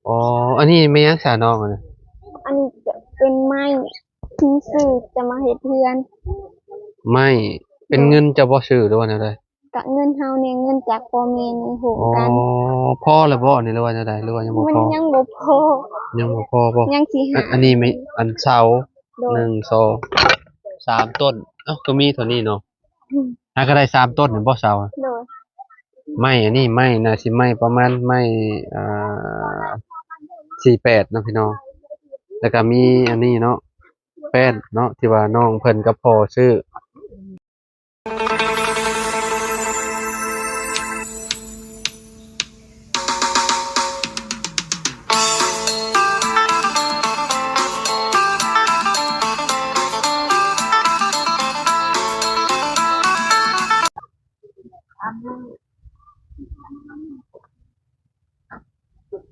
ອໍ ອັນນີ້ແມ່ນຫຍັງຊະນ້ອງ ອັນນີ້? ອັນນີ້ຈະເປັນໄມ້ທີ່ຊື້ຈະມາເຮັດເຮືອນ. ໄມ້ ເປັນເງິນເຈົ້າບໍ່ຊື້ ຫຼືວ່າແນວໃດ? ກະເງິນເຮົານີ້ ເງິນຈາກພໍ່ແມ່ນີ້ໂຮມກັນ. ອໍ ພໍແລ້ວບໍ່ນີ້ ຫຼືວ່າແນວໃດ ຫຼືວ່າຍັງບໍ່ພໍ? ມັນຍັງບໍ່ພໍ. ຍັງບໍ່ພໍບໍ່? ຍັງຊິຫາ ອັນນີ້ແມ່ນອັນເສົາ ໂດຍ ໜຶ່ງ ສອງ ສາມຕົ້ນ. ເອົ້າ ກໍມີເທົ່ານີ້ເນາະ. ອືມ ຫາກໍໄດ້ສາມຕົ້ນນີ້ບໍ່ເສົາ? ໂດຍ. ໄມ້ອັນນີ້ ໄມ້ໜ້າຊິໄມ້ປະມານໄມ້ ອ່າ ສີ່ແປດເນາະພີ່ນ້ອງ. ແລ້ວກໍມີອັນນີ້ເນາະ ແປ້ນເນາະ ທີ່ວ່ານ້ອງເພິ່ນກັບພໍ່ຊື້.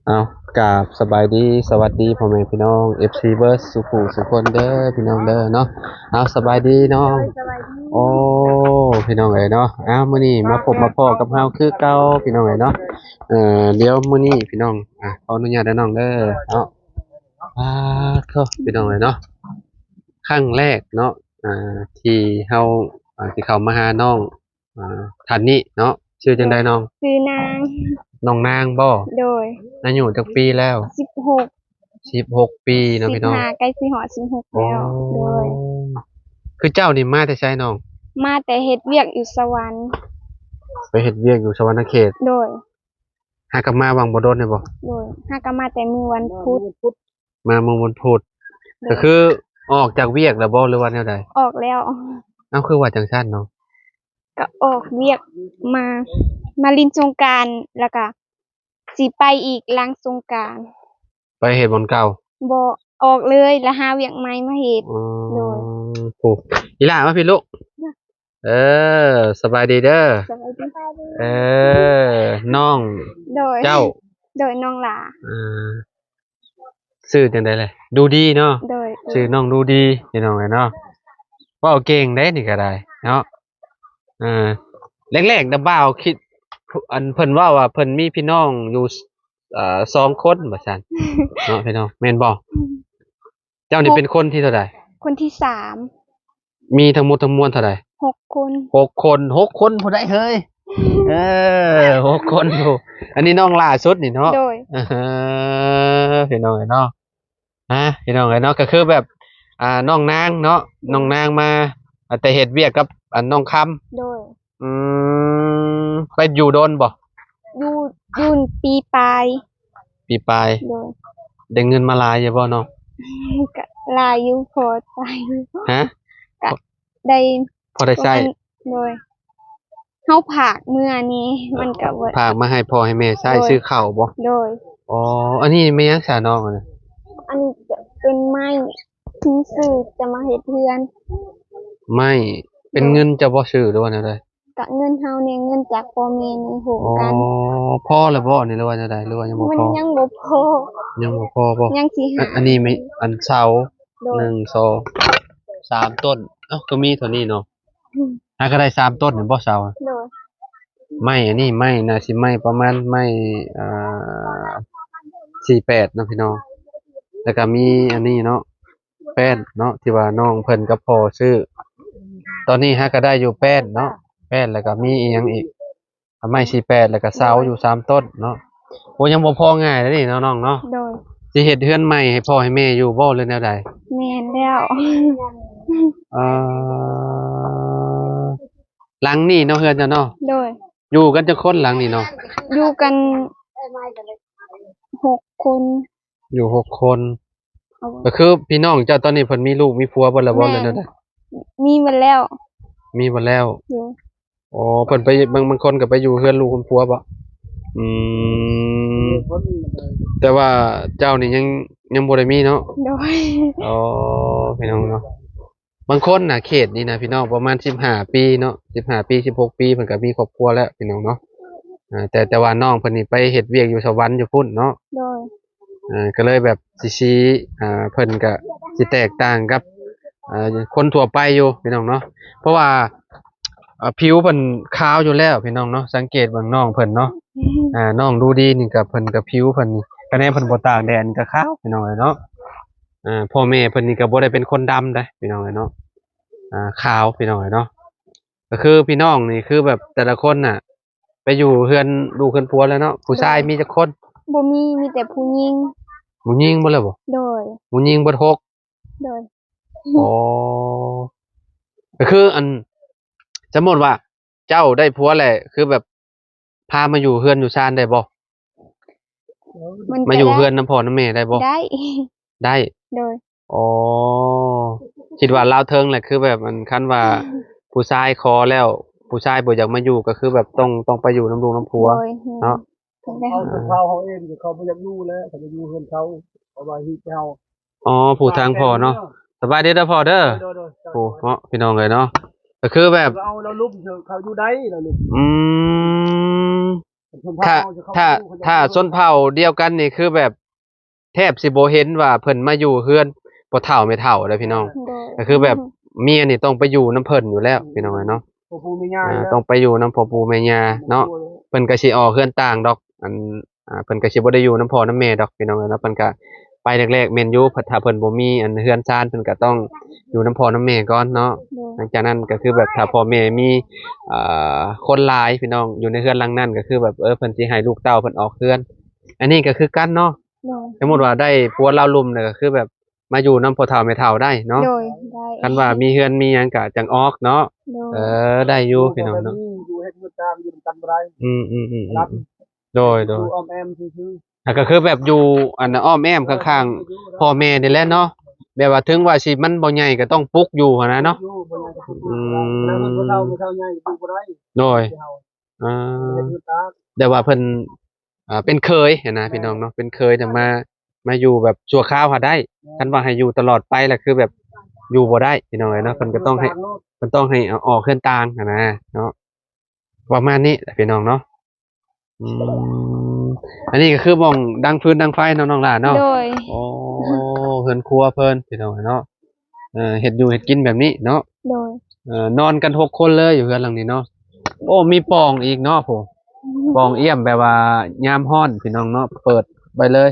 ເອົາ ກາບສະບາຍດີ ສະຫວັດດີພໍ່ແມ່ພີ່ນ້ອງ ເອັຟຊີ ເບິດສູ່ຜູ້ສູ່ຄົນເດີພີ່ນ້ອງເດີເນາະ. ເອົາ ສະບາຍດີນ້ອງ. ໂດຍ ສະບາຍດີ. ໂອ້ ພີ່ນ້ອງເອີຍເນາະ ເອົາ ມື້ນີ້ມາພົບມາພໍ້ກັບເຮົາຄືເກົ່າພີ່ນ້ອງເອີຍເນາະ. ເອີ ດຽວມື້ນີ້ພີ່ນ້ອງ ອ່າ ຂໍອະນຸຍາດເດີນ້ອງເດີເນາະ. ປາດໂທ້ ພີ່ນ້ອງເອີຍເນາະ ຄັ້ງແລກເນາະ ອ່າ ທີ່ເຮົາ ອ່າ ທີ່ເຂົ້າມາຫານ້ອງ ອ່າ ທ່ານນີ້ເນາະ. ຊື່ຈັ່ງໃດນ້ອງ? ຊື່ນາງ. ນ້ອງນາງບໍ່? ໂດຍ. ອາຍຸຈັກປີແລ້ວ? ສິບຫົກ. ສິບຫົກປີເນາະພີ່ນ້ອງ. ສິບຫ້າ ໃກ້ຊິຮອດສິບຫົກແລ້ວ. ອໍ ໂດຍ. ຄືເຈົ້ານີ້ມາແຕ່ໃສນ້ອງ? ມາແຕ່ເຮັດວຽກຢູ່ສະຫວັນ. ໄປເຮັດວຽກຢູ່ສະຫວັນນະເຂດ? ໂດຍ. ຫາກໍມາຫວ່າງບໍ່ດົນນີ້ບໍ່? ໂດຍ. ຫາກໍມາແຕ່ມື້ວັນພຸດ. ມາມື້ວັນພຸດ. ໂດຍ. ກໍຄືອອກຈາກວຽກແລ້ວບໍ່ ຫຼືວ່າແນວໃດ? ອອກແລ້ວ. ເອົ້າ ຄືວ່າຈັ່ງຊັ້ນນ້ອງ? ກໍອອກວຽກມາ ມາຫຼິ້ນສົງການ ແລ້ວກໍຊິໄປອີກຫຼັງສົງການ. ໄປເຮັດບ່ອນເກົ່າ? ບໍ່ ອອກເລີຍ ແລ້ວຫາວຽກໃໝ່ມາເຮັດ. ອໍ ໂດຍ. ໂອ້ ອີຫຼ້າມາພີ້ລູກ. ເອີ ສະບາຍດີເດີ. ສະບາຍດີ. ເອີ ນ້ອງ. ໂດຍ. ເຈົ້າ. ໂດຍ ນ້ອງຫຼ້າ. ເອີ ຊື່ຈັ່ງໃດແຫຼະ? ດູດີເນາະ. ໂດຍ. ຊື່ນ້ອງດູດີ ພີ່ນ້ອງເອີຍເນາະ. ເວົ້າເກັ່ງເດ້ນີ້ກໍໄດ້ເນາະ. ເອີ ແລກໆນະບ່າວຄິດ ອັນເພິ່ນເວົ້າວ່າເພິ່ນມີພີ່ນ້ອງຢູ່ ເອີ ສອງຄົນວ່າຊັ້ນເນາະ ພີ່ນ້ອງ ແມ່ນບໍ່? ເຈົ້ານີ້ເປັນຄົນທີເທົ່າໃດ? ຄົນທີສາມ. ມີທັງໝົດທັງມວນເທົ່າໃດ? ຫົກຄົນ. ຫົກຄົນ. ຫົກຄົນຜູ້ໃດເຮີ້ຍ? ເອີ ຫົກຄົນຜູ້ ອັນນີ້ນ້ອງຫຼ້າສຸດນີ້ເນາະ. ໂດຍ. ເອີ ພີ່ນ້ອງເອີຍເນາະ ຮະ ພີ່ນ້ອງເອີຍເນາະ ກໍຄືແບບ ອ່າ ນ້ອງນາງເນາະ ໂດຍ ນ້ອງນາງມາ ອ່າ ແຕ່ເຮັດວຽກກັບ ອັນ ນ້ອງຄຳ. ໂດຍ. ອືມ ໄປຢູ່ດົນບໍ່? ຢູ່ ຢູ່ປີປາຍ. ປີປາຍ. ໂດຍ. ໄດ້ເງິນມາຫຼາຍຢູ່ບໍ່ນ້ອງ? ກໍຫຼາຍຢູ່ ພໍໃຊ້ຢູ່. ຮະ? ກໍໄດ້ ພໍໄດ້ໃຊ້. ໂດຍ. ເຮົາຝາກເມືອນີ້ ມັນກໍບໍ່ ຝາກມາໃຫ້ພໍ່ໃຫ້ແມ່ໃຊ້. ໂດຍ. ຊື້ເຂົ້າບໍ່? ໂດຍ. ອໍ ອັນນີ້ແມ່ນຫຍັງຊະນ້ອງ ອັນນີ້? ອັນນີ້ຈະເປັນໄມ້ທີ່ຊື້ຈະມາເຮັດເຮືອນ. ໄມ້ ເປັນ ໂດຍ ເງິນເຈົ້າບໍ່ຊື້ ຫຼືວ່າແນວໃດ? ກະເງິນເຮົານີ້ ເງິນຈາກພໍ່ແມ່ນີ້ໂຮມກັນ. ອໍ ພໍແລ້ວບໍ່ນີ້ ຫຼືວ່າແນວໃດ ຫຼືວ່າຍັງບໍ່ພໍ? ມັນຍັງບໍ່ພໍ. ຍັງບໍ່ພໍບໍ່? ຍັງຊິຫາ ອັນ ອັນນີ້ແມ່ນອັນເສົາ. ໂດຍ. ໜຶ່ງ ສອງ ສາມຕົ້ນ. ເອົ້າ ກໍມີເທົ່ານີ້ເນາະ. ອືມ ຫາກໍໄດ້ສາມຕົ້ນນີ້ບໍ່ເສົາ? ໂດຍ. ໄມ້ອັນນີ້ ໄມ້ໜ້າຊິໄມ້ປະມານໄມ້ ອ່າ ສີ່ແປດເນາະພີ່ນ້ອງ. ແລ້ວກໍມີອັນນີ້ເນາະ ແປ້ນເນາະ ທີ່ວ່ານ້ອງເພິ່ນກັບພໍ່ຊື້. ຕອນນີ້ຫາກໍໄດ້ຢູ່ແປ້ນເນາະ ແປ້ນ ແລ້ວກໍມີອີ່ຫຍັງອີກ ໄມ້ສີ່ແປດ ແລ້ວກໍເສົາຢູ່ສາມຕົ້ນເນາະ. ໂອ້ ຍັງບໍ່ພໍງ່າຍເດ້ນີ້ເນາະນ້ອງເນາະ. ໂດຍ. ຊິເຮັດເຮືອນໃໝ່ໃຫ້ພໍ່ໃຫ້ແມ່ຢູ່ບໍ່ ຫຼືແນວໃດ? ແມ່ນແລ້ວ. ເອີ ຫຼັງນີ້ເນາະ ເຮືອນເຈົ້າເນາະ? ໂດຍ. ຢູ່ກັນຈັກຄົນຫຼັງນີ້ເນາະ? ຢູ່ກັນຫົກຄົນ. ຢູ່ຫົກຄົນ. ເອົາ ກໍຄືພີ່ນ້ອງເຈົ້າຕອນນີ້ເພິ່ນມີລູກມີຜົວເບິດແລ້ວບໍ່ ແມ່ນ ຫຼືແນວໃດ? ມີເບິດແລ້ວ. ມີເບິດແລ້ວ. ໂດຍ. ອໍ ເພິ່ນໄປ ບາງ ບາງຄົນກໍໄປຢູ່ເຮືອນລູກເຮືອນຜົວບໍ່? ອືມ ແຕ່ວ່າເຈົ້ານີ້ຍັງ ຍັງບໍ່ໄດ້ມີເນາະ? ໂດຍ. ອໍ ພີ່ນ້ອງເນາະ ບາງຄົນນະ ເຂດນີ້ນະ ພີ່ນ້ອງ ປະມານສິບຫ້າປີເນາະ ສິບຫ້າປີ ສິບຫົກປີ ເພິ່ນກໍມີຄອບຄົວແລ້ວ ພີ່ນ້ອງເນາະ. ອ່າ ແຕ່ ແຕ່ວ່ານ້ອງເພິ່ນນີ້ໄປເຮັດວຽກຢູ່ສະຫວັນຢູ່ພຸ້ນເນາະ. ໂດຍ. ອ່າ ກໍເລີຍແບບຊິ ຊິ ອ່າ ເພິ່ນກໍຊິແຕກຕ່າງກັບ ອ່າ ຄົນທົ່ວໄປຢູ່ ພີ່ນ້ອງເນາະ ເພາະວ່າ ອ່າ ຜິວເພິ່ນຂາວຢູ່ແລ້ວ ພີ່ນ້ອງເນາະ. ສັງເກດເບິ່ງນ້ອງເພິ່ນເນາະ ອ່າ ນ້ອງດູດີນີ້ກໍ ເພິ່ນກໍຜິວເພິ່ນນີ້ ຄະແນນເພິ່ນບໍ່ຕາກແດດກໍຂາວ ພີ່ນ້ອງເອີຍເນາະ. ອ່າ ພໍ່ແມ່ເພິ່ນນີ້ກໍບໍ່ໄດ້ເປັນຄົນດຳເດ້ ພີ່ນ້ອງເອີຍເນາະ. ອ່າ ຂາວ ພີ່ນ້ອງເອີຍເນາະ. ກໍຄືພີ່ນ້ອງນີ້ ຄືແບບແຕ່ລະຄົນນະ ໄປຢູ່ເຮືອນລູກເຮືອນຜົວແລ້ວເນາະ. ຜູ້ຊາຍ ໂດຍ ມີຈັກຄົນ? ບໍ່ມີ ມີແຕ່ຜູ້ຍິງ. ຜູ້ຍິງເບິດແລ້ວບໍ່? ໂດຍ. ຜູ້ຍິງເບິດຫົກ? ໂດຍ. ອໍ ກໍຄື ອັນ ສົມມຸດວ່າເຈົ້າໄດ້ຜົວແລ້ວ ຄືແບບພາມາຢູ່ເຮືອນຢູ່ຊານໄດ້ບໍ່? ມັນກໍ ມາຢູ່ ໄດ້ ເຮືອນນຳພໍ່ນຳແມ່ໄດ້ບໍ່? ໄດ້. ໄດ້? ໂດຍ. ອໍ ຄິດວ່າລາວເທິງແຫຼະ ຄືແບບ ອັນ ຄັນວ່າ ອືມ ຜູ້ຊາຍຂໍແລ້ວ ຜູ້ຊາຍບໍ່ຢາກມາຢູ່ ກໍຄືແບບຕ້ອງ ຕ້ອງໄປຢູ່ນຳລູກນຳຜົວ. ໂດຍ. ເນາະ ເພິ່ນໄດ້ ເຮົາຊົນເຜົ່າເຮົາເອງ ເຂົາບໍ່ຢາກຢູ່ແລ້ວ ເຂົາຈະຢູ່ເຮືອນເຂົາ ເຂົາວ່າຮີດເຮົາ. ອໍ ຜູ້ທາງພໍ່ເນາະ. ສະບາຍດີເດີພໍ່ເດີ. ໂດຍໆ. ໂອ້ ເນາະ ພີ່ນ້ອງເອີຍເນາະ. ກໍຄືແບບ ເຂົາເອົາລາວລຸ່ມ ເຂົາຢູ່ໄດ້ລາວລຸ່ມ. ອືມ ຊົນເຜົ່າ ຖ້າ ເຮົາຈະເຂົ້າ ຖ້າ ຢູ່ ເຂົາຈະ ຖ້າຊົນເຜົ່າດຽວກັນນີ້ ຄືແບບ ແທບຊິບໍ່ເຫັນວ່າເພິ່ນມາຢູ່ເຮືອນພໍ່ເຖົ້າແມ່ເຖົ້າເດ້ພີ່ນ້ອງ. ໂດຍ. ກໍຄືແບບ ອືມ ເມຍນີ້ຕ້ອງໄປຢູ່ນຳເພິ່ນຢູ່ແລ້ວ ອືມ ພີ່ນ້ອງເອີຍເນາະ. ພໍ່ປູ່ແມ່ຍ່າ ອ່າ ຢູ່ແລ້ວ ຕ້ອງໄປຢູ່ນຳພໍ່ປູ່ແມ່ຍ່າເນາະ. ແມ່ນ. ເພິ່ນກໍຊິອອກເຮືອນຕ່າງດອກ ອັນ ອ່າ ເພິ່ນກໍຊິບໍ່ໄດ້ຢູ່ນຳພໍ່ນຳແມ່ດອກ ພີ່ນ້ອງເອີຍເນາະ. ເພິ່ນກໍໄປແລກໆແມ່ນຢູ່ ຖ້າເພິ່ນບໍ່ມີ ອັນ ເຮືອນຊານ ເພິ່ນກໍຕ້ອງຢູ່ນຳພໍ່ນຳແມ່ກ່ອນເນາະ. ໂດຍ. ຫຼັງຈາກນັ້ນກໍຄືແບບ ຖ້າພໍ່ແມ່ມີ ອ່າ ຄົນຫຼາຍ ພີ່ນ້ອງ ຢູ່ໃນເຮືອນຫຼັງນັ້ນ ກໍຄືແບບ ເອີ ເພິ່ນຊິໃຫ້ລູກເຕົ້າເພິ່ນອອກເຮືອນ. ອັນນີ້ກໍຄືກັນເນາະ. ໂດຍ. ສົມມຸດວ່າໄດ້ຜົວລາວລຸ່ມນີ້ ກໍຄືແບບມາຢູ່ນຳພໍ່ເຖົ້າແມ່ເຖົ້າໄດ້ເນາະ. ໂດຍ ໄດ້. ຄັນວ່າມີເຮືອນມີຫຍັງກໍຈັ່ງອອກເນາະ. ໂດຍ. ເອີ ໄດ້ຢູ່ພີ່ນ້ອງເນາະ. ຢູ່ເຮັດເຮືອນຕ່າງ ຢູ່ນຳກັນບໍ່ໄດ້. ອືມໆໆໆ. ລຳ. ໂດຍໆ. ຢູ່ອ້ອມແອ້ມຊື່ໆ. ອ່າ ກໍຄືແບບຢູ່ ອັນ ອ້ອມແອ້ມຂ້າງໆ ເອີ ຢູ່ ພໍ່ແມ່ນີ້ແຫຼະເນາະ. ແບບວ່າເຖິງວ່າຊິມັນບໍ່ໃຫຍ່ກໍຕ້ອງປຸກຢູ່ຫັ້ນນະເນາະ. ຢູ່ ບໍ່ໃຫຍ່ກໍປຸກຢູ່. ອືມ. ແລ້ວມັນຜູ້ເຖົ້າ ຜູ້ເຖົ້າໃຫຍ່ຢູ່ບໍ່ໄດ້. ໂດຍ. ເອີ ແຕ່ວ່າເພິ່ນ ອ່າ ເປັນເຂີຍຫັ້ນນະ ພີ່ນ້ອງເນາະ. ເປັນເຂີຍນະ ມາ ມາຢູ່ແບບຊົ່ວຄາວຫາໄດ້. ແມ່ນ. ຄັນວ່າໃຫ້ຢູ່ຕະຫຼອດໄປລະ ຄືແບບຢູ່ບໍ່ໄດ້ ພີ່ນ້ອງເອີຍເນາະ. ເພິ່ນກໍຕ້ອງໃຫ້ ເພິ່ນຕ້ອງໃຫ້ເອົາອອກເຮືອນຕ່າງຫັ້ນນະເນາະ. ປະມານນີ້ແຫຼະ ພີ່ນ້ອງເນາະ. ອືມ ອັນນີ້ກໍຄືໝ່ອງດັງຟືນດັງໄຟເນາະ ນ້ອງຫຼ້າເນາະ. ໂດຍ. ໂອ້ ເຮືອນຄົວເພິ່ນ ພີ່ນ້ອງເນາະ. ເອີ ເຮັດຢູ່ເຮັດກິນແບບນີ້ເນາະ. ໂດຍ. ເອີ ນອນກັນຫົກຄົນເລີຍຢູ່ເຮືອນຫຼັງນີ້ເນາະ. ໂອ້ ມີປ່ອງອີກເນາະ ໂອ້ ອືມ ປ່ອງອຽມ ແບບວ່າຍາມຮ້ອນ ພີ່ນ້ອງເນາະ ເປີດໄວ້ເລີຍ.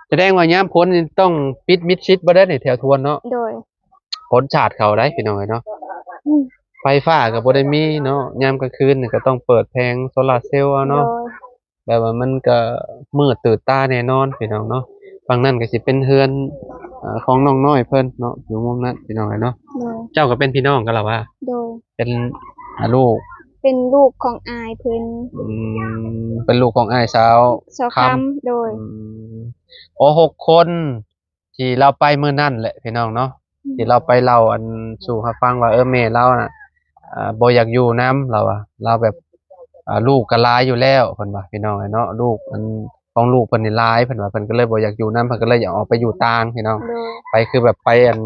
ສະແດງວ່າຍາມຝົນນີ້ຕ້ອງປິດມິດຊິດບໍ່ໄດ້ນີ້ ແຖວທວນເນາະ. ໂດຍ. ຝົນສາດເຂົ້າໄດ໋ ພີ່ນ້ອງເອີຍເນາະ. ອືມ. ໄຟຟ້າກໍບໍ່ໄດ້ມີເນາະ ຍາມກາງຄືນນີ້ກໍຕ້ອງເປີດແຜງໂຊລາເຊວເອົາເນາະ. ໂດຍ. ແບບວ່າມັນກໍມືດຕື່ນຕາແນ່ນອນ ພີ່ນ້ອງເນາະ. ຝັ່ງນັ້ນກໍຊິເປັນເຮືອນ ເອີ ຂອງນ້ອງນ້ອຍເພິ່ນເນາະ ຢູ່ມຸມນັ້ນ ພີ່ນ້ອງເອີຍເນາະ. ໂດຍ. ເຈົ້າກໍເປັນພີ່ນ້ອງກັນລະຫວາ? ໂດຍ. ເປັນ ອ່າ ລູກ ເປັນລູກຂອງອ້າຍເພິ່ນ. ອືມ ເປັນລູກຂອງອ້າຍສາວ ສາວຄຳ. ຄຳ. ໂດຍ. ອືມ ໂອ້ ຫົກຄົນ ທີ່ລາວໄປມື້ນັ້ນແຫຼະ ພີ່ນ້ອງເນາະ. ອືມ. ທີ່ລາວໄປເລົ່າ ອັນ ສູ່ເຮົາຟັງວ່າ ເອີ ແມ່ລາວນະ ອ່າ ບໍ່ຢາກຢູ່ນຳ ລາວວ່າ ລາວແບບ ອ່າ ລູກກໍຫຼາຍຢູ່ແລ້ວ ເພິ່ນວ່າ ພີ່ນ້ອງເອີຍເນາະ. ລູກ ອັນ ຂອງລູກເພິ່ນນີ້ຫຼາຍ ເພິ່ນວ່າ ເພິ່ນກໍເລີຍບໍ່ຢາກຢູ່ນຳ ເພິ່ນກໍເລີຍຢາກອອກໄປຢູ່ຕ່າງ ພີ່ນ້ອງ. ໂດຍ. ໄປຄືແບບໄປ ອັນ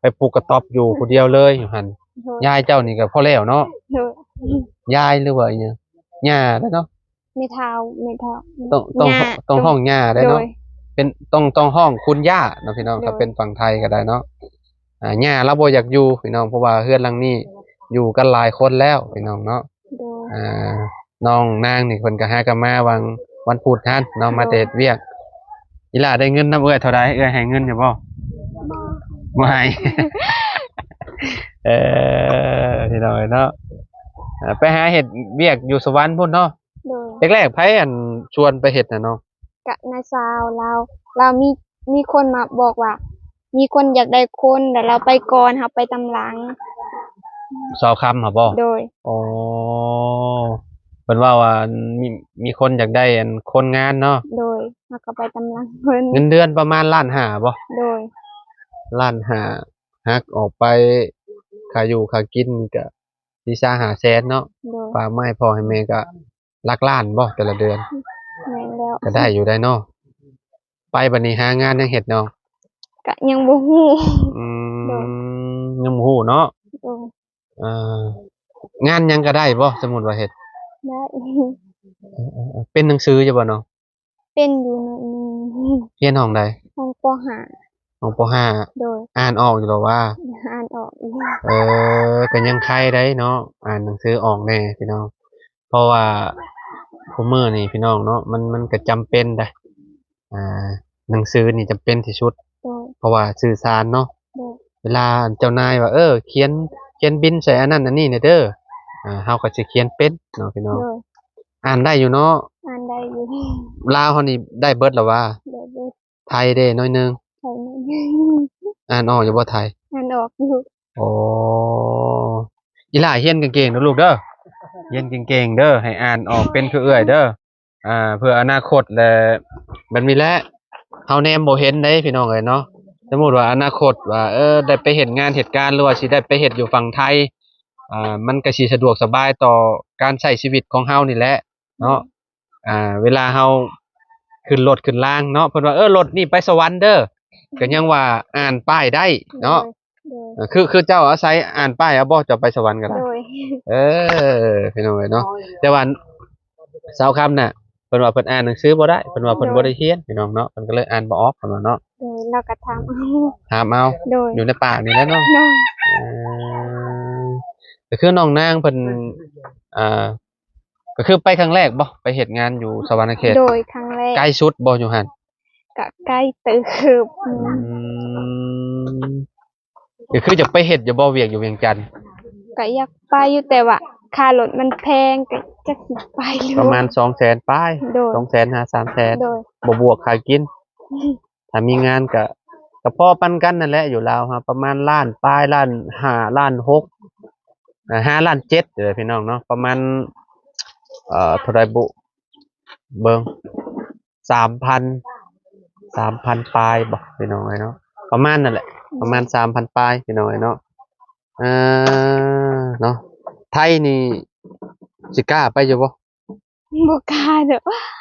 ໄປປຸກກະຕ໊ອບຢູ່ຜູ້ດຽວເລີຍຢູ່ຫັ້ນ. ໂດຍ. ຍາຍເຈົ້ານີ້ກໍພໍແລ້ວເນາະ. ໂດຍ. ຍາຍ ຫຼືວ່າອີ່ຫຍັງ ຍ່າເດ້ເນາະ. ແມ່ເຖົ້າ ແມ່ເຖົ້າ ຕ້ອງ ຕ້ອງ ຕ້ອງຮ້ອງຍ່າໄດ້ເນາະ. ໂດຍ. ເປັນ ຕ້ອງ ຕ້ອງຮ້ອງຄຸນຍ່າເນາະ ພີ່ນ້ອງ. ໂດຍ. ຖ້າເປັນຝັ່ງໄທກໍໄດ້ເນາະ. ອ່າ ຍ່າລາວບໍ່ຢາກຢູ່ ພີ່ນ້ອງ ເພາະວ່າເຮືອນຫຼັງນີ້ຢູ່ກັນຫຼາຍຄົນແລ້ວ ພີ່ນ້ອງເນາະ. ໂດຍ. ອ່າ ນ້ອງນາງນີ້ເພິ່ນກໍຫາກັນມາຫວ່າງວັນພຸດຫັ້ນເນາະ. ໂດຍ. ມາແຕ່ເຮັດວຽກ. ອີ່ຫຼ້າໄດ້ເງິນນຳເອື້ອຍເທົ່າໃດ? ເອື້ອຍໃຫ້ເງິນຢູ່ບໍ່? ບໍ່. ບໍ່ໃຫ້. ເອີ ພີ່ນ້ອງເອີຍເນາະ. ອ່າ ໄປຫາເຮັດວຽກຢູ່ສະຫວັນພຸ້ນເນາະ. ໂດຍ. ແລກໆ ໃຜ ອັນ ຊວນໄປເຮັດນະນ້ອງ? ກະນ້າສາວລາວ ລາວມີ ມີຄົນມາບອກວ່າ ມີຄົນຢາກໄດ້ຄົນ ແລ້ວລາວໄປກ່ອນ ເຮົາໄປຕາມຫຼັງ. ສາວຄຳຫັ້ນບໍ? ໂດຍ. ອໍ ເພິ່ນເວົ້າວ່າ ມີ ມີຄົນຢາກໄດ້ ອັນ ຄົນງານເນາະ. ໂດຍ. ເຮົາກໍໄປຕາມຫຼັງເພິ່ນ. ເງິນເດືອນປະມານລ້ານຫ້າບໍ? ໂດຍ. ລ້ານຫ້າ ຫັກອອກໄປຄ່າຢູ່ຄ່າກິນນີ້ກະ ສີ່ສາມຫ້າແສນເນາະ. ໂດຍ. ຝາກມາໃຫ້ພໍ່ໃຫ້ແມ່ກະຫຼັກລ້ານບໍແຕ່ລະເດືອນ? ແມ່ນແລ້ວ. ກະໄດ້ຢູ່ໄດ໋ເນາະ. ໄປບັດນີ້ຫາງານຫຍັງເຮັດນ້ອງ? ກະຍັງບໍ່ຮູ້. ອືມ. ໂດຍ. ຍັງບໍ່ຮູ້ເນາະ. ໂດຍ. ເອີ ງານຫຍັງກະໄດ້ບໍ ສົມມຸດວ່າເຮັດ? ໄດ້. ເອີໆໆ ເປັນໜັງສືຢູ່ບໍ່ນ້ອງ? ເປັນຢູ່ໜ້ອຍໜຶ່ງ. ຮຽນຫ້ອງໃດ? ຫ້ອງ ປໍຫ້າ. ຫ້ອງ ປໍຫ້າ. ໂດຍ. ອ່ານອອກຢູ່ບໍ່ຫວາ? ອ່ານອອກຢູ່. ເອີ ກໍຍັງໄຄໄດ໋ເນາະ ອ່ານໜັງສືອອກແດ່ພີ່ນ້ອງ. ເພາະວ່າຄຸມື້ນີ້ພີ່ນ້ອງເນາະ ມັນ ມັນກໍຈຳເປັນໄດ໋. ອ່າ ໜັງສືນີ້ຈຳເປັນທີ່ສຸດ ໂດຍ ເພາະວ່າສື່ສານເນາະ ໂດຍ ເວລາເຈົ້ານາຍວ່າ ເອີ ຂຽນ ຂຽນບິນໃສ່ອັນນັ້ນອັນນີ້ແດ່ເດີ ອ່າ ເຮົາກໍຊິຂຽນເປັນເນາະພີ່ນ້ອງ ໂດຍ ອ່ານໄດ້ຢູ່ເນາະ ອ່ານໄດ້ຢູ່ ລາວເຮົານີ້ໄດ້ເບິດລະຫວາ ໄດ້ເບິດ ໄທເດ້ໜ້ອຍໜຶ່ງ ໄທໜ້ອຍໜຶ່ງ ອ່ານອອກຢູ່ບໍ່ໄທ ອ່ານອອກຢູ່ ໂອ້ ອີຫຼ້າຮຽນເກັ່ງໆເດີລູກເດີ ຮຽນເກັ່ງໆເດີ ໃຫ້ອ່ານອອກເປັນຄືເອື້ອຍເດີ ອ່າ ເພື່ອອະນາຄົດແຫຼະ ແບບນີ້ແຫຼະ ເຮົາແນມບໍ່ເຫັນເດ້ພີ່ນ້ອງເອີຍເນາະ ສົມມຸດວ່າອະນາຄົດວ່າ ເອີ ໄດ້ໄປເຮັດງານເຮັດການ ຫຼືວ່າຊິໄດ້ໄປເຮັດຢູ່ຝັ່ງໄທ ອ່າ ມັນກໍຊິສະດວກສະບາຍຕໍ່ການໃຊ້ຊີວິດຂອງເຮົານີ້ແຫຼະເນາະ ອ່າ ເວລາເຮົາຂຶ້ນລົດຂຶ້ນລາງເນາະ ເພິ່ນວ່າ ເອີ ລົດນີ້ໄປສະຫວັນເດີ ກໍຍັງວ່າອ່ານປ້າຍໄດ້ເນາະ ໂດຍ ໂດຍ ຄື ຄືເຈົ້າອາໄສອ່ານປ້າຍເອົາບໍ່ ເຈົ້າໄປສະຫວັນກໍໄດ້ ໂດຍ ເອີ ພີ່ນ້ອງເອີຍເນາະ ແຕ່ວ່າສາວຄຳນະ ເພິ່ນວ່າເພິ່ນອ່ານໜັງສືບໍ່ໄດ້ ເພິ່ນວ່າເພິ່ນ ໂດຍ ບໍ່ໄດ້ຮຽນພີ່ນ້ອງເນາະ ເພິ່ນກໍເລີຍອ່ານບໍ່ອອກ ເພິ່ນວ່າເນາະ ໂດຍ ລາວກໍຖາມເອົາ ຖາມເອົາ ໂດຍ ຢູ່ໃນປາກນີ້ແຫຼະເນາະ ໂດຍ ເອີ ກໍຄືນ້ອງນາງເພິ່ນ ອ່າ ກໍຄືໄປຄັ້ງແລກບໍ່ ໄປເຮັດງານຢູ່ສະຫວັນນະເຂດ ໂດຍ ຄັ້ງແລກ ໄກສຸດບໍ່ຢູ່ຫັ້ນ ກະໄກເຕີບ ອືມ ກໍຄືຢາກໄປເຮັດຢູ່ບໍ່ ວຽກຢູ່ວຽງຈັນ ກະຢາກໄປຢູ່ ແຕ່ວ່າຄ່າລົດມັນແພງ ກະຈັກຊິໄປຫຼື ປະມານ ບໍ່ ສອງແສນປາຍ ໂດຍ ສອງແສນຫາສາມແສນ ໂດຍ ບໍ່ບວກຄ່າກິນ ຖ້າມີງານກະ ກະພໍປານກັນນັ້ນແຫຼະ ຢູ່ລາວເຮົາປະມານລ້ານປາຍ ລ້ານຫ້າ ລ້ານຫົກ ອ່າ ຫ້າລ້ານເຈັດເດີພີ່ນ້ອງເນາະ ປະມານ ເອີ ເທົ່າໃດບຸ ເບິ່ງ ສາມພັນ ສາມພັນປາຍບໍ່ພີ່ນ້ອງເອີຍເນາະ ປະມານນັ້ນແຫຼະ ປະມານສາມພັນປາຍພີ່ນ້ອງເອີຍເນາະ ເອີ ເນາະ ໄທນີ້ຊິກ້າໄປຢູ່ບໍ່? ບໍ່ກ້າເດີ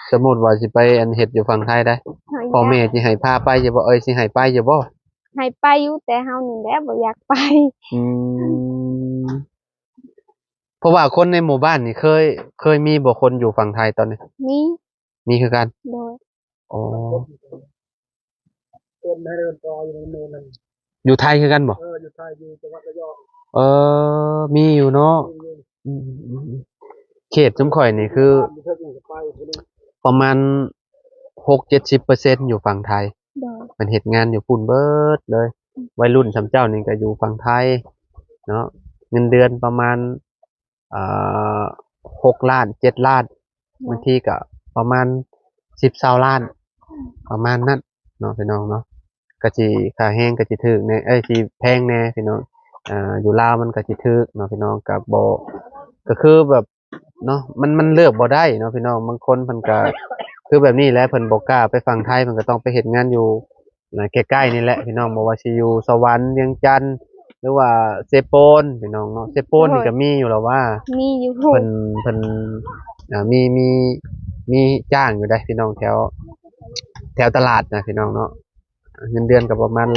ສົມມຸດວ່າຊິໄປອັນເຮັດຢູ່ຝັ່ງໄທໄດ໋ ພໍ່ແມ່ຊິໃຫ້ພາໄປຢູ່ບໍ່ ເອີຍ ຊິໃຫ້ໄປຢູ່ບໍ່? ໃຫ້ໄປຢູ່ ແຕ່ເຮົານີ້ແຫຼະບໍ່ຢາກໄປ ອືມ ເພາະວ່າຄົນໃນໝູ່ບ້ານນີ້ເຄີຍ ເຄີຍມີບໍ່ຄົນຢູ່ຝັ່ງໄທຕອນນີ້? ມີ ມີຄືກັນ ໂດຍ ອໍ ຢູ່ໄທຄືກັນບໍ່? ເອີ ຢູ່ໄທ ຢູ່ຈັງຫວັດລະຍອງ ເອີ ມີຢູ່ເນາະ ມີຢູ່ ອືມ ເຂດຊຸມຂ້ອຍນີ້ຄື ປະມານຫົກເຈັດສິບເປີເຊັນຢູ່ຝັ່ງໄທ ໂດຍ ເພິ່ນເຮັດງານຢູ່ພຸ້ນເບິດເລີຍ ອືມ ໄວລຸ້ນສ່ຳເຈົ້ານີ້ກໍຢູ່ຝັ່ງໄທເນາະ ເງິນເດືອນປະມານ ອ່າ ຫົກລ້ານ ເຈັດລ້ານ ບາງທີກໍປະມານສິບ ຊາວລ້ານ ປະມານນັ້ນເນາະພີ່ນ້ອງເນາະ ກໍຊິ ຄ່າແຮງກໍຊິຖືກແດ່ ເອີຍ ຊິແພງແດ່ພີ່ນ້ອງ ອ່າ ຢູ່ລາວມັນກໍຊິຖືກເນາະພີ່ນ້ອງ ກໍບໍ່ ກໍຄືແບບເນາະ ມັນ ມັນເລືອກບໍ່ໄດ້ເນາະພີ່ນ້ອງ ບາງຄົນເພິ່ນກໍຄືແບບນີ້ແຫຼະ ເພິ່ນບໍ່ກ້າໄປຝັ່ງໄທ ເພິ່ນກໍຕ້ອງໄປເຮັດງານຢູ່ ໃກ້ໆນີ້ແຫຼະພີ່ນ້ອງ ບໍ່ວ່າຊິຢູ່ສະຫວັນ ວຽງຈັນ ຫຼືວ່າເຊໂປນພີ່ນ້ອງເນາະ ເຊໂປນນີ້ກໍມີຢູ່ລະຫວາ ມີຢູ່ ເພິ່ນ ເພິ່ນ ອ່າ ມີ ມີ ມີຈ້າງຢູ່ເດ້ພີ່ນ້ອງ ແຖວ ແຖວຕະຫຼາດນະພີ່ນ້ອງເນາະ ເງິນເດືອນກໍປະມານ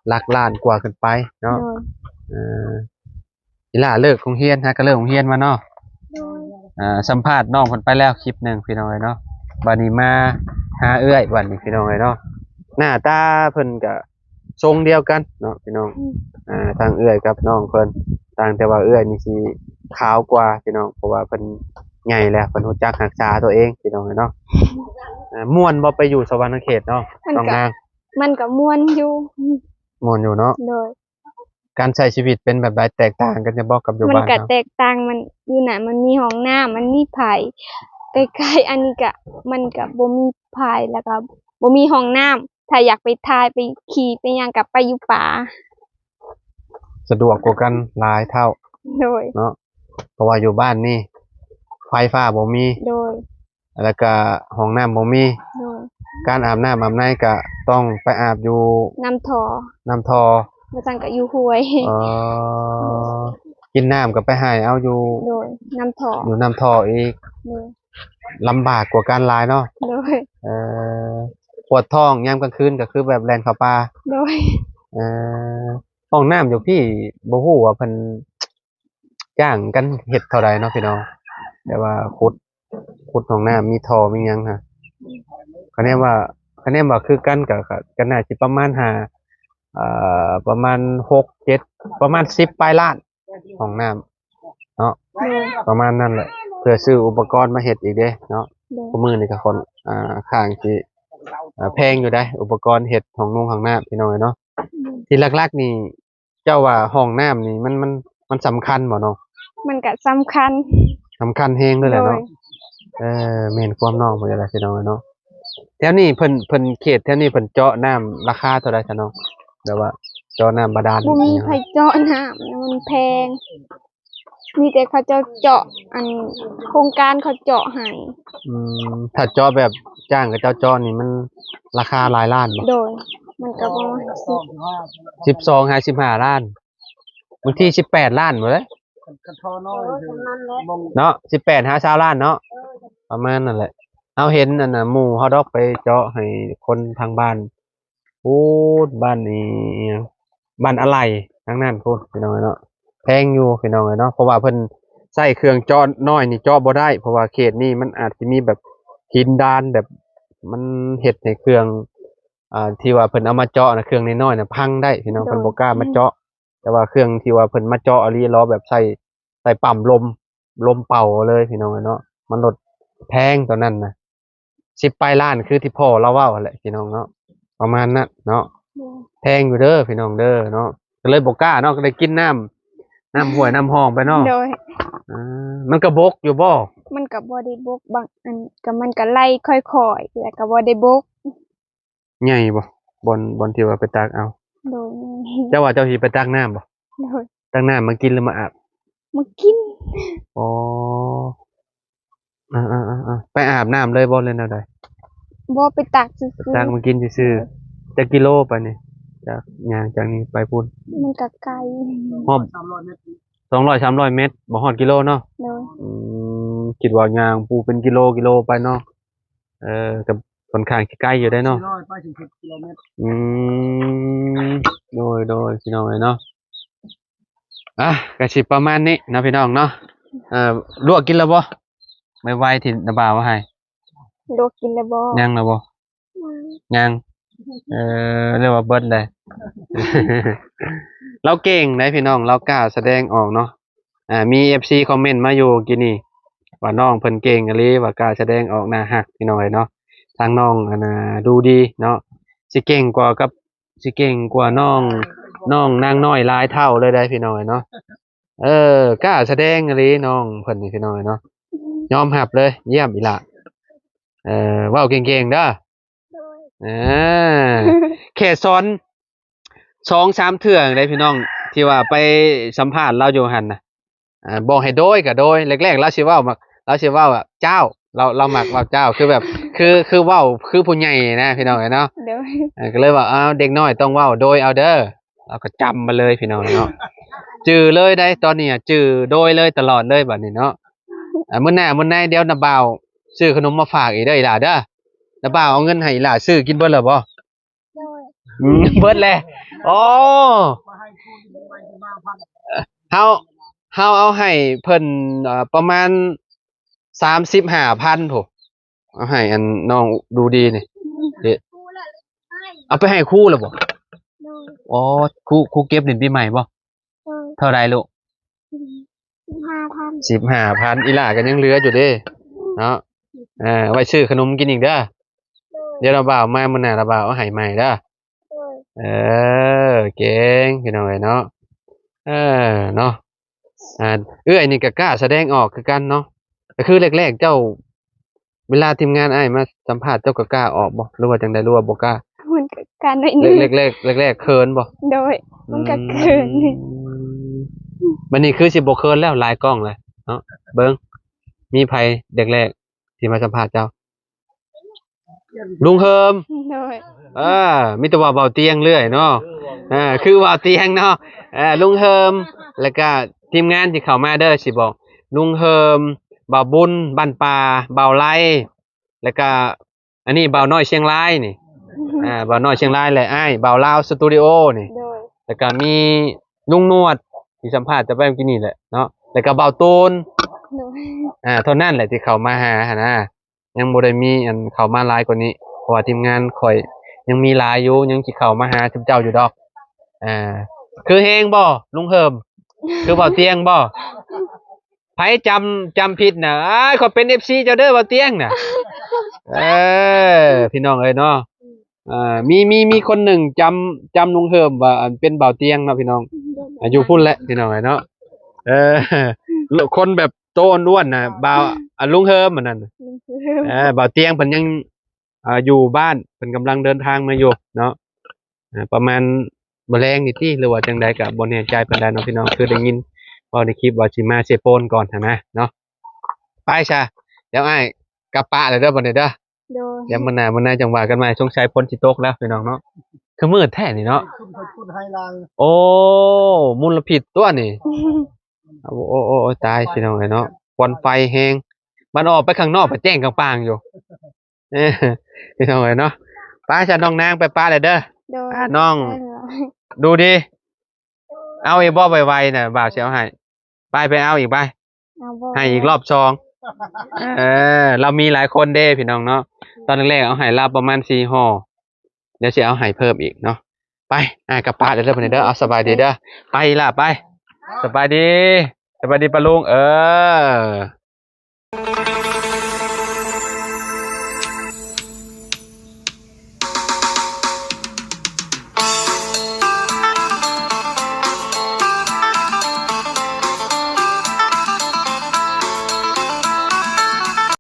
ຫຼັກລ້ານກວ່າຂຶ້ນໄປເນາະ ໂດຍ ເອີ ອີຫຼ້າເລີກໂຮງຮຽນ ຫາກໍເລີກໂຮງຮຽນມາເນາະ ໂດຍ ອ່າ ສຳພາດນ້ອງເພິ່ນໄປແລ້ວຄລິບໜຶ່ງພີ່ນ້ອງເອີຍເນາະ ບາດນີ້ມາຫາເອື້ອຍບາດນີ້ພີ່ນ້ອງເອີຍເນາະ ໜ້າຕາເພິ່ນກະຊົງດຽວກັນເນາະພີ່ນ້ອງ ອືມ ອ່າ ທັງເອື້ອຍກັບນ້ອງເພິ່ນ ຕ່າງແຕ່ວ່າເອື້ອຍນີ້ຊິຂາວກວ່າພີ່ນ້ອງ ເພາະວ່າເພິ່ນໃຫຍ່ແລ້ວ ເພິ່ນຮູ້ຈັກຮັກສາຕົວເອງພີ່ນ້ອງເອີຍເນາະ ອ່າ ມ່ວນບໍ່ໄປຢູ່ສະຫວັນນະເຂດເນາະ ມັນກະ ນ້ອງນາງ ມັນກະມ່ວນຢູ່ ມ່ວນຢູ່ເນາະ ໂດຍ ການໃຊ້ຊີວິດເປັນແບບໃດ ແຕກຕ່າງກັນຢູ່ບໍ່ກັບຢູ່ ມັນ ບ້ານເຮົາ? ກະແຕກຕ່າງ ມັນຢູ່ນັ້ນມັນມີຫ້ອງນ້ຳ ມັນມີຜາຍ ໃກ້ໆ ອັນນີ້ກະ ມັນກະບໍ່ມີຜາຍ ແລ້ວກະບໍ່ມີຫ້ອງນ້ຳ ຖ້າຢາກໄປຖ່າຍ ໄປຂີ້ ໄປຫຍັງ ກະໄປຢູ່ປ່າ ສະດວກກວ່າກັນຫຼາຍເທົ່າ ໂດຍ ເນາະ ເພາະວ່າຢູ່ບ້ານນີ້ໄຟຟ້າບໍ່ມີ ໂດຍ ແລ້ວກະຫ້ອງນ້ຳບໍ່ມີ ໂດຍ ການອາບນ້ຳອາບໃນກະຕ້ອງໄປອາບຢູ່ນ້ຳທໍ່ ນ້ຳທໍ່ ບໍ່ຊັ້ນກະຢູ່ຫ້ວຍ ອໍ ກິນນ້ຳກະໄປໄຫ່ເອົາຢູ່ ໂດຍ ນ້ຳທໍ່ ຢູ່ນ້ຳທໍ່ອີກ ໂດຍ ລຳບາກກວ່າກັນຫຼາຍເນາະ ໂດຍ ເອີ ປວດທ້ອງຍາມກາງຄືນກະຄືແບບແລ່ນເຂົ້າປ່າ ໂດຍ ເອີ ຫ້ອງນ້ຳຢູ່ພີ້ບໍ່ຮູ້ວ່າເພິ່ນ ຈ້າງກັນເຮັດເທົ່າໃດເນາະພີ່ນ້ອງ ແບບວ່າຂຸດ ຂຸດຫ້ອງນ້ຳ ມີທໍ່ມີຫຍັງຫັ້ນ ຄະແນນວ່າ ຄະແນນວ່າຄືກັນກະ ກະ ກະໜ້າຊິປະມານຫ້າ ເອີ ປະມານຫົກເຈັດ ປະມານສິບປາຍລ້ານ ຫ້ອງນ້ຳເນາະ ໂດຍ ປະມານນັ້ນແຫຼະ ເພື່ອຊື້ອຸປະກອນມາເຮັດອີກເດ້ເນາະ ໂດຍ ຄູ່ມື້ນີ້ກະຄ່ອນ ອ່າ ຂ້າງຊິ ອ່າ ແພງຢູ່ໃດ ອຸປະກອນເຮັດຫ້ອງນຸ່ງຫ້ອງນ້ຳ ພີ່ນ້ອງເອີຍເນາະ. ທີ່ຫຼັກໆນີ້ ເຈົ້າວ່າຫ້ອງນ້ຳນີ້ມັນ ມັນ ມັນສຳຄັນບໍ່ນ້ອງ? ມັນກໍສຳຄັນ ສຳຄັນແຮງເລີຍແຫຼະເນາະ. ໂດຍ ເອີ ແມ່ນຄວາມນ້ອງເພິ່ນແຫຼະ ພີ່ນ້ອງເອີຍເນາະ. ແຖວນີ້ເພິ່ນ ເພິ່ນ ເຂດແຖວນີ້ເພິ່ນເຈາະນ້ຳລາຄາເທົ່າໃດຊະນ້ອງ? ແບບວ່າເຈາະນ້ຳບາດານ ບໍ່ມີໃຜເຈາະນ້ຳ ມັນແພງ. ມີແຕ່ເຂົາເຈົ້າເຈາະ ອັນ ໂຄງການເຂົາເຈາະໃຫ້. ອືມ ຖ້າເຈາະແບບຈ້າງເຂົາເຈົ້າເຈາະນີ້ ມັນລາຄາຫຼາຍລ້ານບໍ່? ໂດຍ ມັນກໍປະມານສິບ ສິບສອງຫາສິບຫ້າລ້ານ ບາງທີສິບແປດລ້ານພຸ້ນເດ້. ຄັນທໍ່ນ້ອຍ ໂອ້ຍ ຄື ປະມານນັ້ນແຫຼະ ເນາະ ສິບແປດຫາຊາວລ້ານເນາະ. ເອີ ປະມານນັ້ນແຫຼະ. ເຮົາເຫັນອັນນ່າ ໝູ່ເຮົາດອກໄປເຈາະໃຫ້ຄົນທາງບ້ານ ໂອ້ ບ້ານອີ່ຫຍັງ ບ້ານອາໄຫຼ່ທາງນັ້ນພຸ້ນ ພີ່ນ້ອງເອີຍເນາະ. ແພງຢູ່ ພີ່ນ້ອງເອີຍເນາະ ເພາະວ່າເພິ່ນໃຊ້ເຄື່ອງເຈາະນ້ອຍນີ້ເຈາະບໍ່ໄດ້ ເພາະວ່າເຂດນີ້ມັນອາດຈະມີແບບຫີນດານ ແບບມັນເຮັດໃຫ້ເຄື່ອງ ອ່າ ທີ່ວ່າເພິ່ນເອົາມາເຈາະນະ ເຄື່ອງນ້ອຍໆນະພັງໄດ້ ພີ່ນ້ອງ. ໂດຍ ເພິ່ນບໍ່ກ້າມາເຈາະ ແຕ່ວ່າເຄື່ອງທີ່ວ່າເພິ່ນມາເຈາະອີ່ຫຼີ ລາວແບບໃຊ້ ໃຊ້ປ້ຳລົມ ລົມເປົ່າເອົາເລີຍ ພີ່ນ້ອງເອີຍເນາະ. ມັນໂລດແພງຕອນນັ້ນນະ ສິບປາຍລ້ານ ຄືທີ່ພໍ່ລາວເວົ້າຫັ້ນແຫຼະ ພີ່ນ້ອງເນາະ ປະມານນັ້ນເນາະ. ໂດຍ ແພງຢູ່ເດີ ພີ່ນ້ອງເດີເນາະ. ກໍເລີຍບໍ່ກ້າເນາະ ກໍໄດ້ກິນນ້ຳ ນ້ຳຫ້ວຍນ້ຳຮ່ອງໄປເນາະ. ໂດຍ ອ່າ ມັນກະບົກຢູ່ບໍ່? ມັນກະບໍ່ໄດ້ບົກ ບາງອັນກະ ມັນກະໄຫຼຄ່ອຍໆ ແລ້ວກະບໍ່ໄດ້ບົກ. ໃຫຍ່ບໍ່? ບ່ອນ ບ່ອນທີ່ວ່າໄປຕັກເອົາ. ໂດຍ ເຈົ້າວ່າເຈົ້າຊິໄປຕັກນ້ຳບໍ່? ໂດຍ ຕັກນ້ຳມາກິນຫຼືມາອາບ? ມາກິນ. ອໍ ອ່າໆໆໆ ໄປອາບນ້ຳເລີຍບໍ່ ຫຼືແນວໃດ? ບໍ່ ໄປຕັກຊື່ໆ ຕັກມາກິນຊື່ໆ. ໂດຍ ຈັກກິໂລໄປນີ້? ຈາກ ຍ່າງຈາກນີ້ໄປພຸ້ນ ມັນກໍໄກ ຮອດສາມຮ້ອຍເມັດ ສອງຮ້ອຍສາມຮ້ອຍເມັດ ບໍ່ຮອດກິໂລເນາະ. ໂດຍ ອືມ ຄິດວ່າຍ່າງປູເປັນກິໂລກິໂລໄປເນາະ. ເອີ ກໍຂ້ອນຂ້າງຊິໄກຢູ່ເດ້ເນາະ ສີ່ຮ້ອຍໄປເຖິງສິບກິໂລແມັດ. ອືມ ໂດຍ ໂດຍ ພີ່ນ້ອງເອີຍເນາະ. ອ່ະ ກໍຊິປະມານນີ້ເນາະ ພີ່ນ້ອງເນາະ. ເອີ ລວກກິນແລ້ວບໍ່? ໄວໆ ທີ່ນ້າບ່າວເອົາໃຫ້ ລວກກິນແລ້ວບໍ່? ຍັງລະບໍ່? ຍັງ ຍັງ. ເອີ ເລີຍວ່າເບິດເລີຍ. ລາວເກັ່ງໄດ໋ ພີ່ນ້ອງ ລາວກ້າສະແດງອອກເນາະ. ອ່າ ມີເອັຟຊີຄອມເມັນມາຢູ່ກີ້ນີ້ ວ່ານ້ອງເພິ່ນເກັ່ງອີ່ຫຼີ ວ່າກ້າສະແດງອອກໜ້າຮັກ ພີ່ນ້ອງເອີຍເນາະ. ທາງນ້ອງ ອັນນ່າ ດູດີເນາະ ຊິເກັ່ງກວ່າກັບ ຊິເກັ່ງກວ່ານ້ອງ ນ້ອງນາງນ້ອຍຫຼາຍເທົ່າເລີຍໄດ໋ ພີ່ນ້ອງເອີຍເນາະ. ເອີ ກ້າສະແດງອີ່ຫຼີນ້ອງເພິ່ນນີ້ ພີ່ນ້ອງເອີຍເນາະ. ຍອມຮັບເລີຍ ຢ້ຽມອີ່ຫຼ້າ. ເອີ ເວົ້າເກັ່ງໆເດີ. ໂດຍ ເອີ ແຄ່ສອນສອງສາມເທື່ອໄດ໋ ພີ່ນ້ອງ ທີ່ວ່າໄປສຳພາດລາວຢູ່ຫັ້ນນະ. ອ່າ ບອກໃຫ້ໂດຍກໍໂດຍ ແລກໆລາວຊິເວົ້າ ມັກ ລາວຊິເວົ້າແບບ ເຈົ້າ ລາວ ລາວມັກເວົ້າເຈົ້າ ຄືແບບ ຄື ຄືເວົ້າຄືຜູ້ໃຫຍ່ນະ ພີ່ນ້ອງເອີຍເນາະ. ໂດຍ ເອີ ກໍເລີຍວ່າ ອ້າວ ເດັກນ້ອຍຕ້ອງເວົ້າໂດຍເອົາເດີ. ລາວກໍຈຳມາເລີຍ ພີ່ນ້ອງເນາະ ຈື່ເລີຍໄດ໋ ຕອນນີ້ຈື່ໂດຍເລີຍ ຕະຫຼອດເລີຍບັດນີ້ເນາະ. ອ່າ ມື້ໜ້າມື້ໃນ ດຽວນ້າບ່າວຊື້ຂະໜົມມາຝາກອີກເດີ ອີ່ຫຼ້າເດີ. ນ້າບ່າວເອົາເງິນໃຫ້ອີ່ຫຼ້າຊື້ກິນເບິດແລ້ວບໍ່? ໂດຍ ອືມ ເບິດແລ້ວ. ໂອ້ ເຮົາ ເຮົາເອົາໃຫ້ເພິ່ນ ເອີ ປະມານສາມສິບຫ້າພັນພຸ້ນ ເອົາໃຫ້ອັນນ້ອງດູດີນີ້. ເດ ເອົາໄປໃຫ້ຄູແລ້ວບໍ່? ໂດຍ ອໍ ຄູ ຄູເກັບຫຼິ້ນປີໃໝ່ບໍ່? ໂດຍ ເທົ່າໃດລູກ? ສິບຫ້າພັນ ສິບຫ້າພັນ. ອີ່ຫຼ້າກໍຍັງເຫຼືອຢູ່ເດ້ເນາະ. ເອີ ເອົາໄວ້ຊື້ຂະໜົມກິນອີກເດີ. ໂດຍ ດຽວລາວບ່າວມາມື້ໜ້າ ລາວບ່າວເອົາໃຫ້ໃໝ່ເດີ. ໂດຍ ເອີ ເກັ່ງ ພີ່ນ້ອງເອີຍເນາະ. ເອີ ເນາະ ອ່າ ເອື້ອຍນີ້ກໍກ້າສະແດງອອກຄືກັນເນາະ. ກໍຄືແລກໆເຈົ້າ ເວລາທີມງານອ້າຍມາສຳພາດ ເຈົ້າກໍກ້າອອກບໍ່ ຫຼືວ່າຈັ່ງໃດ ຫຼືວ່າບໍ່ກ້າ? ມັນກໍກ້າໜ້ອຍໜຶ່ງ ແລກໆ ແລກໆເຂີນບໍ່? ໂດຍ ມັນກໍເຂີນ. ອືມ ບັດນີ້ຄືຊິບໍ່ເຂີນແລ້ວ ຫຼາຍກ້ອງແລ້ວເນາະ. ເບິ່ງ ມີໃຜແລກໆ ທີ່ມາສຳພາດເຈົ້າ? ລຸງເຮີມ. ໂດຍ ເອີ ມີແຕ່ວ່າເວົ້າຕຽງເລື້ອຍເນາະ. ເອີ ຄືເວົ້າຕຽງເນາະ. ເອີ ລຸງເຮີມ ແລ້ວກະທີມງານທີ່ເຂົ້າມາເດີ ຊິບອກ ລຸງເຮີມ, ບ່າວບຸນ ບ້ານປ່າ, ບ່າວໄລ ແລ້ວກະ ອັນນີ້ບ່າວນ້ອຍຊຽງລາຍນີ້ ອ່າ ບ່າວນ້ອຍຊຽງລາຍ ແລະ ອ້າຍບ່າວລາວສະຕູດິໂອນີ້. ໂດຍ ແລ້ວກະມີລຸງໜວດທີ່ສຳພາດແຕ່ໄປມື້ກີ້ນີ້ແຫຼະເນາະ ແລ້ວກະບ່າວຕູນ. ໂດຍ ອ່າ ເທົ່ານັ້ນແຫຼະທີ່ເຂົ້າມາຫາຫັ້ນນະ ຍັງບໍ່ໄດ້ມີອັນເຂົ້າມາຫຼາຍກວ່ານີ້ ເພາະວ່າທີມງານຂ້ອຍຍັງມີຫຼາຍຢູ່ ຍັງຊິເຂົ້າມາຫາຊຸມເຈົ້າຢູ່ດອກ. ອ່າ ຄືແຮງບໍ່ລຸງເຮີມ? ຄືເວົ້າຕຽງບໍ່? ໃຜຈຳ ຈຳຜິດນະ ອ້າຍ ຂ້ອຍເປັນເອັຟຊີເຈົ້າເດີ ບ່າວຕຽງນະ. ເອີ ພີ່ນ້ອງເອີຍເນາະ ອ່າ ມີ ມີ ມີຄົນໜຶ່ງຈຳ ຈຳລຸງເຮີມວ່າ ອັນ ເປັນບ່າວຕຽງເນາະ ພີ່ນ້ອງ. ອ່າ ຢູ່ພຸ້ນແຫຼະ ພີ່ນ້ອງເອີຍເນາະ. ເອີ ຄົນແບບໂຕອ້ວນໆນະ ບ່າວ ອ່າ ລຸງເຮີມອັນນັ້ນ. ເອີ ບ່າວຕຽງເພິ່ນຍັງ ອ່າ ຢູ່ບ້ານ ເພິ່ນກຳລັງເດີນທາງມາຢູ່ເນາະ. ອ່າ ປະມານມື້ແລງນີ້ຕິ ຫຼືວ່າຈັ່ງໃດກໍບໍ່ແນ່ໃຈປານໃດເນາະ ພີ່ນ້ອງ. ຄືໄດ້ຍິນເວົ້າໃນຄລິບວ່າຊິມາເຊໂປນກ່ອນຫັ້ນນະເນາະ. ໄປຊະ ດຽວອ້າຍກັບປະແລ້ວເດີ ບັດນີ້ເດີ. ໂດຍ ດຽວມື້ໜ້າ ມື້ໜ້າຈັ່ງວ່າກັນໃໝ່. ສົງໄສຝົນຊິຕົກແລ້ວ ພີ່ນ້ອງເນາະ. ຄືມືດແທ້ນີ້ເນາະ. ໂອ້ ມົນລະພິດຕົວະນີ້. ໂອ້ ໂອ້ ໂອ້ ຕາຍ ພີ່ນ້ອງເອີຍເນາະ. ຄວັນໄຟແຮງ ບັດອອກໄປຂ້າງນອກ ໄປແຈ້ງກາງປາງຢູ່. ເອີ ພີ່ນ້ອງເອີຍເນາະ. ໄປຊະ ນ້ອງນາງ ໄປປະແລ້ວເດີ. ໂດຍ ອ່າ ນ້ອງ ໂດຍ ດູດີ. ເອົາອີກບໍ່ ໄວໆນະ ບ່າວຊິເອົາໃຫ້. ໄປ ໄປເອົາອີກໄປ. ເອົາບໍ່ ໃຫ້ອີກລອບສອງ. ເອີ ລາວມີຫຼາຍຄົນເດ້ ພີ່ນ້ອງເນາະ. ຕອນແລກໆເອົາໃຫ້ລາວປະມານສີ່ຫໍ່ ດຽວຊິເອົາໃຫ້ເພີ່ມອີກເນາະ. ໄປ ອ້າຍກັບປະແລ້ວເດີ ບັດນີ້ເດີ. ເອົາ ສະບາຍດີເດີ. ໄປລະ ໄປ. ສະບາຍດີ ສະບາຍດີປ້າລຸງ. ເອີ